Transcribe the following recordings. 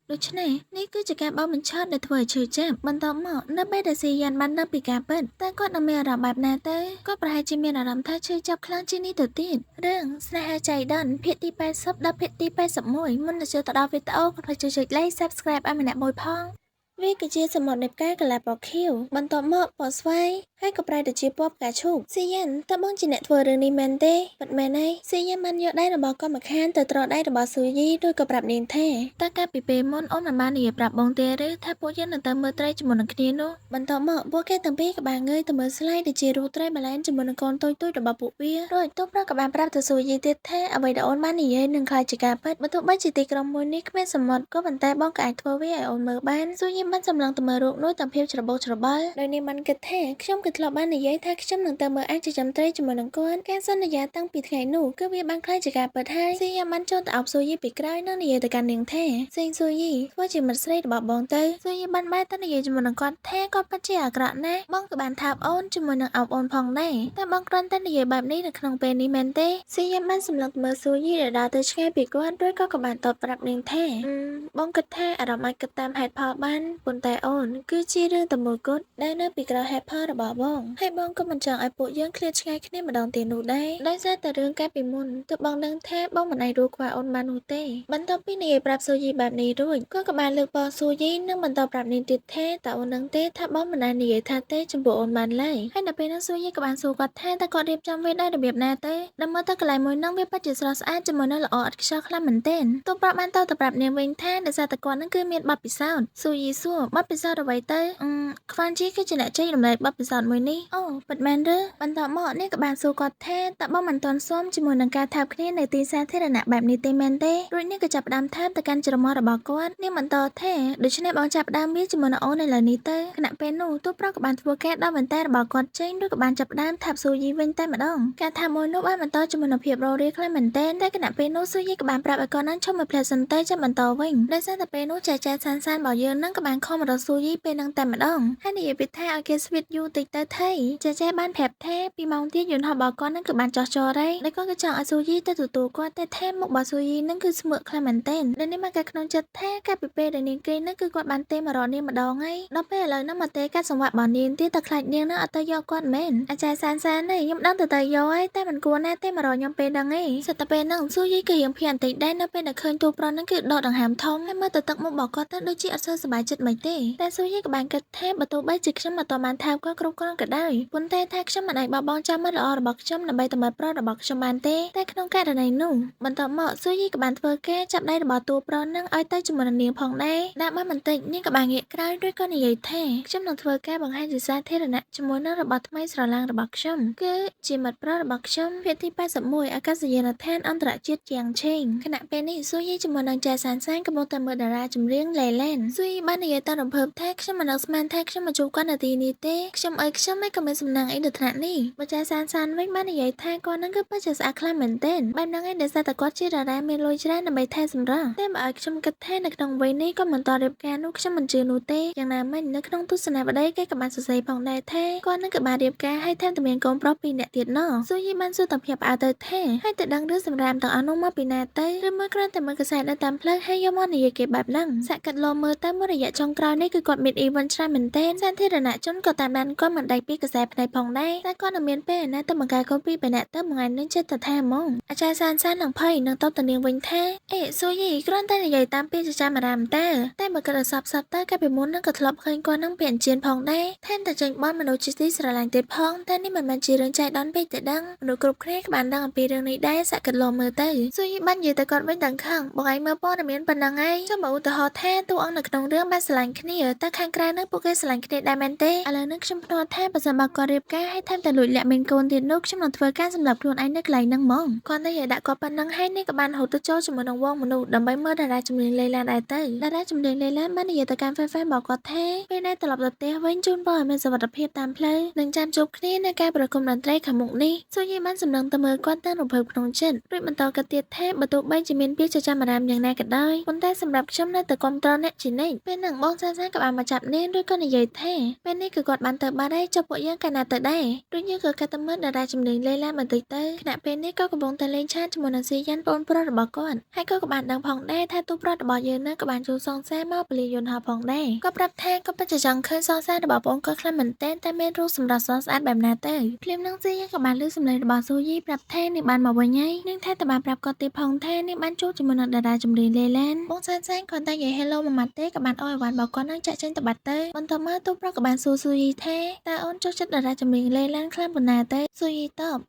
ដូច្នេះនេះគឺជាការបោកបញ្ឆោតដែលធ្វើឲ្យឈឺចាប់បន្ទាប់មកនៅពេលដែលស៊ីយ៉ានបានដឹងពីការពិតតើគាត់នឹងមានអារម្មណ៍បែបណាទៅគាត់ប្រហែលជាមានអារម្មណ៍ថាឈឺចាប់ខ្លាំងជាងនេះទៅទៀតរឿងស្នេហាចៃដន្យភាគទី80ដល់ភាគទី81មុននឹងចូលទៅដល់វីដេអូកុំភ្លេចជួយចុច like Subscribe ឲ្យម្នាក់មួយផងវាគឺជាសមុទ្រនៃផ្កាកលាពណ៌ខៀវបន្ទាប់មកពណ៌ស្វាយហើយក៏ប្រែទៅជាពណ៌ផ្កាឈូកស៊ីយ៉ានតើបងជាអ្នកធ្វើរឿងនេះមែនទេពិតមែនហើយស៊ីយ៉ានបានយកដៃរបស់គាត់មកខានទៅត្រដៃរបស់ស៊ូយីដោយក៏ប្រាប់នាងថាតើកាលពីពេលមុនអូនមិនបាននិយាយប្រាប់បងទេឬថាពួកយើងនឹងទៅមើលត្រីជាមួយនឹងគ្នានោះបន្ទាប់មកពួកគេទាំងពីរក៏បានងើយទៅមើលស្លាយដែលជារូបត្រីបាឡែនជាមួយនឹងកូនតូចៗរបស់ពួកវារួចទូប្រុសក៏បានប្រាប់ទៅស៊ូយីទៀតថាអ្វីដែលអូនបាននិយាយនឹងក្លាយជាការពិតបើទោះបីជាទីក្រុងមួយនេះគ្មានសមុទ្រក៏ប៉ុន្តែបងក៏អាចធ្វើវាឲ្យអូនមើលបានស៊ូយីបានសម្លឹងទៅមើលរូបនោះទាំងភាពច្របូកច្របល់ដោយនាងបានគិតថាខ្ញុំក៏ធ្លាប់បាននិយាយថាខ្ញុំនឹងទៅមើលអាចចិញ្ចឹមត្រីជាមួយនឹងគាត់ការសន្យាតាំងពីថ្ងៃនោះគឺវាបានក្លាយជាការពិតហើយស៊ីយ៉ាបានចូលទៅអោបស៊ូយីពីក្រោយនិងនិយាយទៅកាន់នាងថាសេងស៊ូយីធ្វើជាមិត្តស្រីរបស់បងទៅស៊ូយីបានបែរទៅនិយាយជាមួយនឹងគាត់ថាគាត់ពិតជាអាក្រក់ណាស់បងក៏បានថើបអូនជាមួយនឹងអោបអូនផងដែរតែបងគ្រាន់តែនិយាយបែបនេះនៅក្នុងពេលនេះមែនទេស៊ីយ៉ាបានសម្លឹងមើលស៊ូយីដែលដើរទៅឆ្ងាយពីគាត់រួចក៏បានតបប្រាប់នាងថាបងគិតថាអារម្មណ៍អាចគិតតាមហេតុផលបានប៉ុន្តែអូនគឺជារឿងតែមួយគត់ដែលនៅពីក្រោយហេតុផលរបស់បងហើយបងក៏មិនចង់ឲ្យពួកយើងឃ្លាតឆ្ងាយគ្នាម្ដងទៀតនោះដែរដោយសារតែរឿងកាលពីមុនទើបបងដឹងថាបងមិនអាចរស់ខ្វះអូនបាននោះទេបន្ទាប់ពីនិយាយប្រាប់ស៊ូយីបែបនេះរួចគាត់ក៏បានលើកពរស៊ូយីនិងបន្តប្រាប់នាងទៀតថាតើអូនដឹងទេថាបងមិនអាចនិយាយថាទេចំពោះអូនបានឡើយហើយនៅពេលនោះស៊ូយីក៏បានសួរគាត់ថាតើគាត់រៀបចំវាដោយរបៀបណាទេដល់មើលទៅកន្លែងមួយហ្នឹងវាពិតជាស្រស់ស្អាតជាមួយនឹងល្អឥតខ្ចោះខ្លាំងមែនទែនទូប្រាប់បានតទៅប្រាប់នាងវិញថាដោយសារតែគាត់ហ្នឹងគឺមានបទពិសោធន៍ស៊ូយីសួរបទពិសោធន៍អ្វីទៅអឺខ្វាន់ជីគឺជាអ្នកចែករំលែកបទពិសោធន៍មួយនេះអូពិតមែនឬបន្ទាប់មកនាងក៏បានសួរគាត់ថាតើបងមិនទាន់ស៊ាំជាមួយនឹងការថើបគ្នានៅទីសាធារណៈបែបនេះទេមែនទេរួចនាងក៏ចាប់ផ្ដើមថើបទៅកាន់ច្រមុះរបស់គាត់នាងបន្តថាដូច្នេះបងចាប់ផ្ដើមវាជាមួយនឹងអូនឥឡូវនេះទៅខណៈពេលនោះទូប្រុសក៏បានធ្វើការដល់បន្តែរបស់គាត់ចេញរួចក៏បានចាប់ផ្ដើមថើបស៊ូយីវិញតែម្ដងការថើបមួយនោះបានបន្តជាមួយនឹងភាពររាខ្លាំងមែនទែនតែខណៈពេលនោះស៊ូយីក៏បានប្រាប់ឲ្យគាត់នឹងឈប់មួយភ្លែតសិនទៅចាំបន្តវិញដោយសារតែពេលនោះចែចែសានសានរបស់យើងនឹងក៏បានខំមករកស៊ូយីពេលនឹងតែម្ដងហើយនិយាយពីថាឲ្យគេស្វីតយូរតិចទៅថៃចែចែបានប្រាប់ថាពីម៉ោងទៀតយន្តហោះរបស់គាត់នឹងគឺបានចោះចោលហើយដែលគាត់ក៏ចង់ឲ្យស៊ូយីទៅទទួលគាត់តែថែមមុខរបស់ស៊ូយីនឹងគឺស្មើកខ្លាំងមែនទែនដែលនេះមកកាក្នុងចិត្តថាកាលពីពេលដែលនាងគេនឹងគឺគាត់បានទេមករកនាងម្ដងហើយដល់ពេលឥឡូវហ្នឹងមកទេកាត់សង្វាក់របស់នាងទៀតតែខ្លាចនាងនឹងអត់ទៅយកគាត់មែនអាចារ្យសានសាននេះខ្ញុំដឹងទៅទៅយកហើយតែមិនគួរណាទេមករកខ្ញុំពេលហ្នឹងឯងសិតតែពេលហ្នឹងស៊ូយីគឺរៀងភ័យបន្តិចដែរនៅពេលដែលឃើញតួប្រុសហ្នឹងគឺដកដង្ហើមធំហើយមើលទៅទឹកមុខរបស់គាត់ទៅដូចជាអត់សូវសប្បាយចិត្តមិនទេតែស៊ូយីក៏បានគិតថាបើទោះបីជាខ្ញុំមិនទាន់បានថើបគាត់គ្រប់គ្រាន់ក៏ដោយប៉ុន្តែថាខ្ញុំមិនអាចបោះបង់ចោលមិត្តល្អរបស់ខ្ញុំដើម្បីតែមិត្តប្រុសរបស់ខ្ញុំបានទេតែក្នុងករណីនោះបន្ទាប់មកស៊ូយីក៏បានធ្វើការចាប់ដៃរបស់តួប្រុសនឹងឲ្យទៅជាមួយនឹងនាងផងដែរដាក់បានបន្តិចនាងក៏បានងាកក្រោយរួចក៏និយាយថាខ្ញុំនឹងធ្វើការបង្ហាញជាសាធារណៈជាមួយនឹងរបស់ថ្មីស្រឡាងរបស់ខ្ញុំគឺជាមិត្តប្រុសរបស់ខ្ញុំភាគទី81អាកាសយានដ្ឋានអន្តរជាតិជាងឆេងខណៈពេលនេះស៊ូយីជាមួយនឹងចែសានសានកំពុងតែមើលតារាចម្រៀងឡេឡែនស៊ូយីបាននិយាយតាមរំភើបថាខ្ញុំមិននឹកស្មានថាខ្ញុំមកជួបគាត់នៅទីនេះទេខ្ញុំអើយខ្ញុំមិនក៏មានសំណាងអីដល់ថ្នាក់នេះបើចែសានសានវិញបាននិយាយថាគាត់នឹងគឺពិតជាស្អាតខ្លាំងមែនទែនបែបហ្នឹងឯងដោយសារតែគាត់ជាតារាមានលុយច្រើនដើម្បីថែសម្រស់តែបើឲ្យខ្ញុំគិតថានៅក្នុងវ័យនេះគាត់មិនតរៀបការនោះខ្ញុំមិនជឿនោះទេយ៉ាងណាមិញនៅក្នុងទស្សនាវដ្តីគេក៏បានសរសេរផងដែរថាគាត់នឹងក៏បានរៀបការហើយថែមទាំងមានកូនប្រុសពីរនាក់ទៀតណោះស៊ូយីបានសួរទាំងភាពអើទៅថាហើយទៅដឹងរឿងសម្រាមទាំងអស់នោះមកពីណាទៅឬមួយគ្រាន់តែមើលកាសែតនៅតាមផ្លូវហើយយកមកនិយាយគេបែបហ្នឹងសាក់គិតលោមើលទៅមួយរយៈចុងក្រោយនេះគឺគាត់មានអ៊ីវិនច្រើនមែនទែនសាធារណជនក៏តាមដានគាត់មិនដាច់ពីកាសែតភ្នែកផងដែរតែគាត់នឹងមានពេលណាទៅបង្កើតកូនពីរនាក់ទៅមួយថ្ងៃនេះចិត្តទៅថាហ្មងអាចារ្យសានសាននឹងភ័យនឹងតបទៅនាងវិញថាអេស៊ូយីគ្រាន់តែនិយាយតាមពីចចាមអារាមតើតែបើគិតឲ្យសពសពទៅកាលពីមុននឹងក៏ធ្លាប់ឃើញគាត់នឹងពាក់ជៀនផងដែរថែមតែចេញបនមនុស្សជាទីស្រឡាញ់ទៀតផងតែនេះមិនមែនជារឿងចៃដន្យពេកទេដឹងមនុស្សគ្រប់គ្នាក៏បានដឹងអំពីរឿងនេះដែរសាក់គិតលោមើលទៅស៊ូយីបាននិយាយទៅគាត់វិញទាំងខឹងបងឯងមើលព័ត៌មានប៉ុណ្ណឹងឯងចុះមកឧទាហរណ៍ថាតួអង្គនៅក្នុងរឿងបានស្រឡាញ់គ្នាតែខាងក្រៅនឹងពួកគេស្រឡាញ់គ្នាដែរមែនទេឥឡូវនេះខ្ញុំភ្នាល់ថាបើសិនបើគាត់រៀបការឲ្យថែមតែលួចលាក់មានកូនទៀតនោះខ្ញុំនឹងធ្វើការសម្រាប់ខ្លួនឯងនៅកន្លែងហ្នឹងហ្មងគាត់តែនិយាយដាក់គាត់ប៉ុណ្ណឹងហើយនេះក៏បានហូតទៅចូលជាមួយនឹងវងមនុស្សដើម្បីមើលតារាចម្រៀងលេឡានដែរទៅតារាចម្រៀងលេឡានបាននិយាយទៅកាន់ហ្វេនៗរបស់គាត់ថាពេលដែលត្រឡប់ទៅផ្ទះវិញជូនពរឲ្យមានសុវត្ថិភាពតាមផ្លូវនិងចាំជួបគ្នានៅការប្រគំតន្ត្រីខាងមុខនេះស៊ូយីបានសម្លឹងទៅមើលគាត់ទាំងរំភើបក្នុងចិត្តរួចបន្តគិតទៀតថាបើទោះបីជាមានពាក្យចចាមអារាមយ៉ាងណាក៏ដោយប៉ុន្តែសម្រាប់ខ្ញុំនៅតែគាំទ្រអ្នកជានិច្ចពេលហ្នឹងបងសាសាក៏បានមកចាប់នាងរួចក៏និយាយថាពេលនេះគឺគាត់បានទៅបាត់ហើយ ដែរចុះពួកយើងកាលណាទៅដែរដូចយើងក៏កាត់ទៅមើលតារាចម្រៀងលេឡាបន្តិចទៅខណៈពេលនេះក៏កំពុងតែលេងឆាតជាមួយនឹងស៊ីយ៉ាន់ប្អូនប្រុសរបស់គាត់ហើយក៏បានដឹងផងដែរថាទូប្រុសរបស់យើងនឹងក៏បានជួលសង្សារមកពលាយន្តហោះផងដែរក៏ប្រាប់ថាក៏ពិតជាចង់ឃើញសង្សាររបស់ប្អូនគាត់ខ្លាំងមែនទែនតែមានរូបសម្រាប់ស្រស់ស្អាតបែបណាទៅភ្លាមនឹងស៊ីយ៉ាន់ក៏បានលើសម្លេងរបស់ស៊ូយីប្រាប់ថានាងបានមកវិញហើយនាងថាតែបានប្រាប់គាត់ទៀតផងថានាងបានជួបជាមួយនឹងតារាចម្រៀងលេឡានបងសានសានគាត់តែនិយាយ Hello មួយម៉ាត់ទេក៏បានអោយអីវ៉ាន់របស់គាត់នឹងចាក់ចេញទៅបាត់ទៅបន្ទាប់មកទូប្រុសក៏បានសួរស៊ូយីថាតើអូនចូលចិត្តតារាចម្រៀងលេឡានខ្លាំងប៉ុណ្ណាទេស៊ូយីតប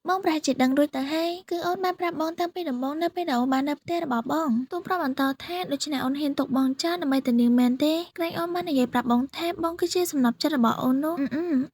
បងប្រហែលជាដឹងរួចទៅហើយគឺអូនបានប្រាប់បងតាំងពីដំបូងនៅពេលដែលអូនបាននៅផ្ទះរបស់បងទូប្រុសបន្តថាដូច្នេះអូនហ៊ានទុកបងចោលដើម្បីទៅនាងមែនទេក្រែងអូនបាននិយាយប្រាប់បងថាបងគឺជាសំណប់ចិត្តរបស់អូននោ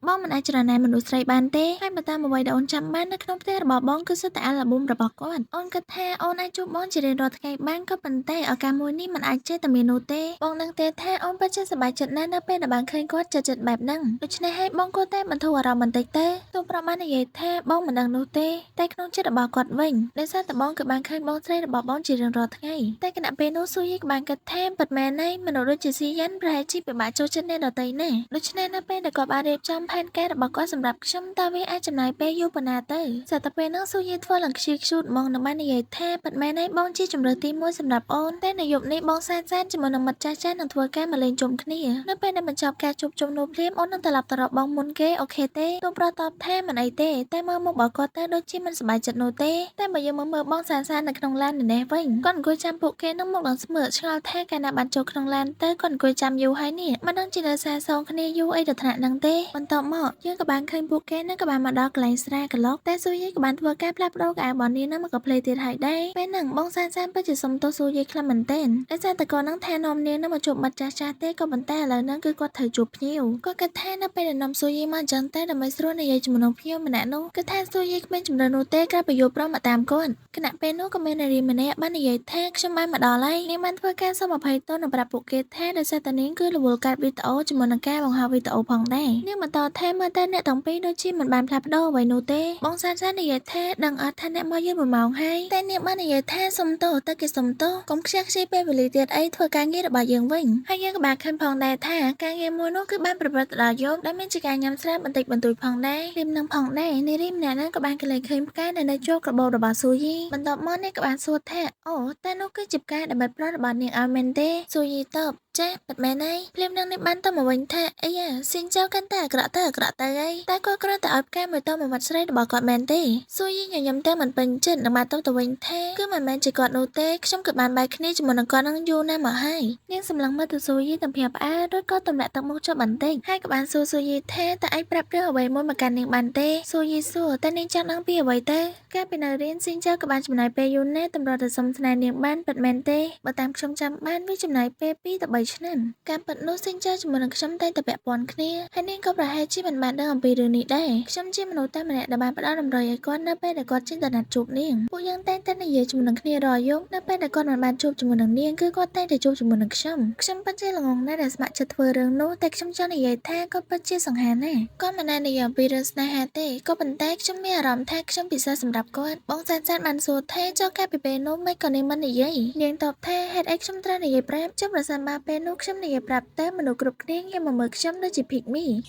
ះបងមិនអាចច្រណែនមនុស្សស្រីបានទេហើយបើតាមអ្វីដែលអូនចាំបាននៅក្នុងផ្ទះរបស់បងគឺសុទ្ធតែអាល់ប៊ុមរបស់គាត់អូនគិតថាអូនអាចជួបបងជារៀងរាល់ថ្ងៃបានក៏ប៉ុន្តែឱកាសមួយនេះមិនអាចចេះតែមាននោះទេបងដឹងទេថាអូនពិតជាសប្បាយចិត្តណាស់នៅពេលដែលបានឃើញគាត់ចិត្តចិត្តបែបហ្នឹងដូច្នេះហើយបងគួរតែបន្ធូរអារម្មណ៍បន្តិចទេទូប្រុសបាននិយាយថាបងមិនដឹងនោះទេតែក្នុងចិត្តរបស់គាត់វិញដោយសារតែបងគឺបានឃើញបងស្រីរបស់បងជារៀងរាល់ថ្ងៃតែខណៈពេលនោះស៊ូយីក៏បានគិតថាពិតមែនហើយមនុស្សដូចជាស៊ីយ៉ាន់ប្រហែលជាពិបាកចូលចិត្តអ្នកដទៃណាស់ដូច្នេះនៅពេលដែលគាត់បានរៀបចំផែនការរបស់គាត់សម្រាប់ខ្ញុំតើវាអាចចំណាយពេលយូរប៉ុណ្ណាទៅសត្វតែពេលនោះស៊ូយីធ្វើឡើងខ្ជិលខ្ជូតហ្មងនឹងបាននិយាយថាពិតមែនហើយបងជាជម្រើសទី1សម្រាប់អូនតែនៅយប់នេះបងសានសានជាមួយនឹងមិត្តចាស់ៗនឹងធ្វើការមកលេងជុំគ្នានៅពេលដែលបញ្ចប់ការជួបជុំនោះភ្លាមអូននឹងត្រឡប់ទៅរកបងមុនគេអូខេទេទូប្រុសតបថាមិនអីទេតែមើលមុខរបស់គាត់ទៅដូចជាមិនសប្បាយចិត្តនោះទេតែបើយើងមើលបងសានសាននៅក្នុងឡាននេះវិញគាត់អង្គុយចាំពួកគេនឹងមកដល់ស្មើឆ្ងល់ថាកាលណាបានចូលក្នុងឡានទៅគាត់អង្គុយចាំយូរហើយនេះមិនដឹងជានៅសាសងគ្នាយូរអីដល់ថ្នាក់ហ្នឹងទេបន្ទាប់មកយើងក៏បានឃើញពួកគេនឹងក៏បានមកដល់កន្លែងស្រាក្លុកតែស៊ូយីក៏បានធ្វើការផ្លាស់ប្ដូរកៅអៅរបស់នាងនឹងមកកាផ្លេទៀតហើយដែរពេលហ្នឹងបងសានសានពិតជាសុំទោសស៊ូយីខ្លាំងមែនទែនដោយសារតែគាត់នឹងថានាំនាងនឹងមកជួបមិត្តចាស់ៗទេក៏ប៉ុន្តែឥឡូវហ្នឹងគឺគាត់ត្រូវជួបភ្ញៀវគាត់គិតថានៅពេលដែលនាំស៊ូយីមកអញ្ចឹងតែដើម្បីស្រួលនិយាយជាមួយនឹងភ្ញៀវម្នាក់នោះគឺថាស៊ូយីគ្មានជំនឿនោះទេក្រៅពីយល់ព្រមមកតាមគាត់ខណៈពេលនោះក៏មាននារីម្នាក់បាននិយាយថាខ្ញុំបានមកដល់ហើយនាងបានធ្វើការសុំអភ័យទោសនិងប្រាប់ពួកគេថាដោយសារតែនាងគឺរវល់កាត់វីដេអូជាមួយនឹងការបង្ហោះវីដេអូផងដែរនាងបន្តថាមើលតែអ្នកទាំងពីរដូចជាមិនបានផ្លាស់ប្ដូរអ្វីនោះទេបងសានសាននិយាយថាដឹងអត់ថាអ្នកមកយឺត1ម៉ោងហើយតែនាងបាននិយាយថាសុំទោសតែគេសុំទោសកុំខ្ជះខ្ជាយពេលវេលាទៀតអីធ្វើការងាររបស់យើងវិញហើយយើងក៏បានឃើញផងដែរថាការងារមួយនោះគឺបានប្រព្រឹត្តទៅដល់យប់ដែលមានជាការញ៉ាំស្រាបន្តិចបន្តួចផងដែររៀមនឹងផងដែរនារីម្នាក់ហ្នឹងក៏បានកលែងឃើញផ្កាដែលនៅជាប់ក្របូបរបស់ស៊ូយីបន្ទាប់មកនាងក៏បានសួរថាអូតែនោះគឺជាផ្កាដែលមិត្តប្រុសរបស់នាងឲ្យមែនទេស៊ូយីតបចាពិតមែនហើយភ្លាមនឹងនេះបានទៅមកវិញថាអីយ៉ាស៊ីនចៅកាន់តែអាក្រក់ទៅអាក្រក់ទៅអីតែគាត់គ្រាន់តែឲ្យផ្កាមួយតមកមាត់ស្រីរបស់គាត់មែនទេស៊ូយីញញឹមតែមិនពេញចិត្តនឹងបានតបទៅវិញថាគឺមិនមែនជាគាត់នោះទេខ្ញុំគឺបានបែកគ្នាជាមួយនឹងគាត់នឹងយូរណាស់មកហើយនាងសម្លឹងមើលទៅស៊ូយីទាំងភ្ញាក់ផ្អើលរួចក៏ទម្លាក់ទឹកមុខចុះបន្តិចហើយក៏បានសួរស៊ូយីថាតើអាចប្រាប់រឿងអ្វីមួយមកកាន់នាងបានទេស៊ូយីសួរតើនាងចង់ដឹងពីអ្វីទៅកាលពីនៅរៀនស៊ីនចៅក៏បានចំណាយពេលយូរណាស់តម្រុះទៅសុំស្នេហ៍នាងបានពិតមែនទេបើតាមខ្ញុំចាំបានវាចំណាយពេល2ទៅ3ឆ្នាំការពិតនោះស៊ីនចៅជាមួយនឹងខ្ញុំតែងតែពាក់ព័ន្ធគ្នាហើយនាងក៏ប្រហែលជាមិនបានដឹងអំពីរឿងនេះដែរខ្ញុំជាមនុស្សតែម្នាក់ដែលបានផ្ដល់តម្រុយឲ្យគាត់នៅពេលដែលគាត់ចេញទៅណាត់ជួបនាងពួកយើងតែងតែនិយាយជាមួយនឹងគ្នារាល់យប់នៅពេលដែលគាត់មិនបានជួបជាមួយនឹងនាងគឺគាត់តែងតែជួបជាមួយនឹងខ្ញុំខ្ញុំពិតជាល្ងងណាស់ដែលស្ម័គ្រចិត្តធ្វើរឿងនោះតែខ្ញុំចង់និយាយថាគាត់ពិតជាសង្ហាណាស់គាត់មិនដែលនិយាយអំពីរឿងស្នេហាទេក៏ប៉ុន្តែខ្ញុំមានអារម្មណ៍ថាខ្ញុំពិសេសសម្រាប់គាត់បងសានសានបានសួរថាចុះកាលពីពេលនោះមិនក៏នាងមិននិយាយនាងតបថាហេតុអីខ្ញុំត្រូវនិយាយប្រាប់ចុះប្រសិនបើពេលនោះខ្ញុំនិយាយប្រាប់ទៅមនុស្សគ្រប់គ្នាងាកមកមើលខ្ញុំដូចជាភិកមី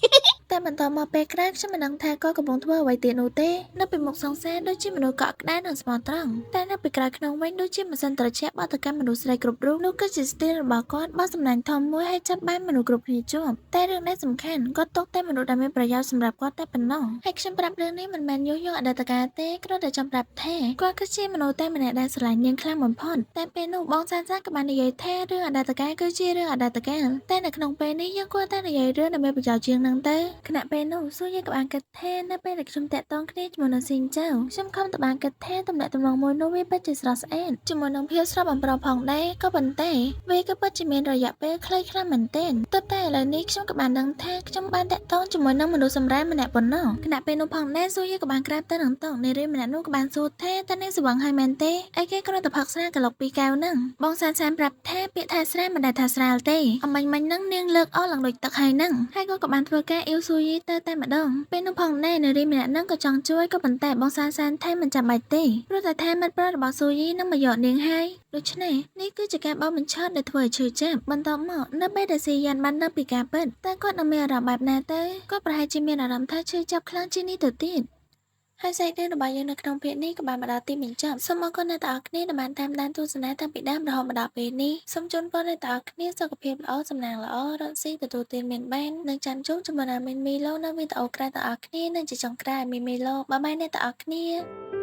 តែបន្តមកពេលក្រោយខ្ញុំមិនដឹងថាគាត់កំពុងធ្វើអ្វីទៀតនោះទេនៅពីមុខសង្សារដូចជាមនុស្សកក់ក្ដៅនិងស្មោះត្រង់តែនៅពីក្រៅក្នុងវិញដូចជាម៉ាស៊ីនត្រជាក់បោះទៅកាន់មនុស្សស្រីគ្រប់រូបនោះគឺជាស្ទីលរបស់គាត់បោះសំណាញ់ធំមួយហើយចាប់បានមនុស្សគ្រប់គ្នាជាប់តែរឿងនេះសំខាន់គាត់ទុកតែមនុស្សដែលមានប្រយោជន៍សម្រាប់គាត់តែប៉ុណ្ណោះហើយខ្ញុំប្រាប់រឿងនេះមិនមែនញុះញង់អតីតកាលទេគ្រាន់តែចង់ប្រាប់ថាគាត់គឺជាមនុស្សតែម្នាក់ដែលស្រឡាញ់នាងខ្លាំងបំផុតតែពេលនោះបងសានសានក៏បាននិយាយថារឿងអតីតកាលគឺជារឿងអតីតកាលតែនៅក្នុងពេលនេះយើងគួរតែនិយាយរឿងដែលមានប្រយោជន៍ជាងនឹងទៅខណៈពេលនោះស៊ូយីក៏បានគិតថានៅពេលដែលខ្ញុំតាក់ទងគ្នាជាមួយនឹងស៊ីនចៅខ្ញុំខំតែបានគិតថាទំនាក់ទំនងមួយនោះវាពិតជាស្រស់ស្អាតជាមួយនឹងភាពស្រស់បំព្រងផងដែរក៏ប៉ុន្តែវាក៏ពិតជាមានរយៈពេលខ្លីខ្លាំងមែនទែនទើបតែឥឡូវនេះខ្ញុំក៏បានដឹងថាខ្ញុំបានតាក់ទងជាមួយនឹងមនុស្សសម្រាមម្នាក់ប៉ុណ្ណោះខណៈពេលនោះផងដែរស៊ូយីក៏បានក្រាបទៅនឹងតុនារីម្នាក់នោះក៏បានសួរថាតើនាងស្វឹងហើយមែនទេអីគេគ្រាន់តែផឹកស្រាក្លុកពីរកែវហ្នឹងបងសានសានប្រាប់ថាពាក្យថាស្រាមិនដែលថាស្រាលទេអមិញមិញហ្នឹងនាងលើកអស់ឡើងដូចទឹកហើយហ្នឹងហើយក៏បានធ្វើការអ៊ីវ ស៊ូយីទៅតែម្ដងពេលនោះផងដែរនារីម្នាក់នឹងក៏ចង់ជួយក៏ប៉ុន្តែបងសានសានថែមិនចាំបាច់ទេព្រោះតែថែមិត្តប្រុសរបស់ស៊ូយីនឹងមកយកនាងហើយដូច្នេះនេះគឺជាការបោកបញ្ឆោតដែលធ្វើឲ្យឈឺចាប់បន្ទាប់មកនៅពេលដែលស៊ីយ៉ានបានដឹងពីការពិតតើគាត់នឹងមានអារម្មណ៍បែបណាទេគាត់ប្រហែលជាមានអារម្មណ៍ថាឈឺចាប់ខ្លាំងជាងនេះទៅទៀតហើយសាច់រឿងរបស់យើងនៅក្នុងភាគនេះក៏បានមកដល់ទីបញ្ចប់សូមអរគុណអ្នកទាំងអស់គ្នាដែលបានតាមដានទស្សនាតាំងពីដើមរហូតមកដល់ពេលនេះសូមជូនពរអ្នកទាំងអស់គ្នាសុខភាពល្អសំណាងល្អរកស៊ីទទួលទានមានបាននិងចាំជួបជាមួយនឹងមីមីឡូនៅវីដេអូក្រោយទាំងអស់គ្នានិងជាចុងក្រោយមីមីឡូបាយបាយអ្នកទាំងអស់គ្នា។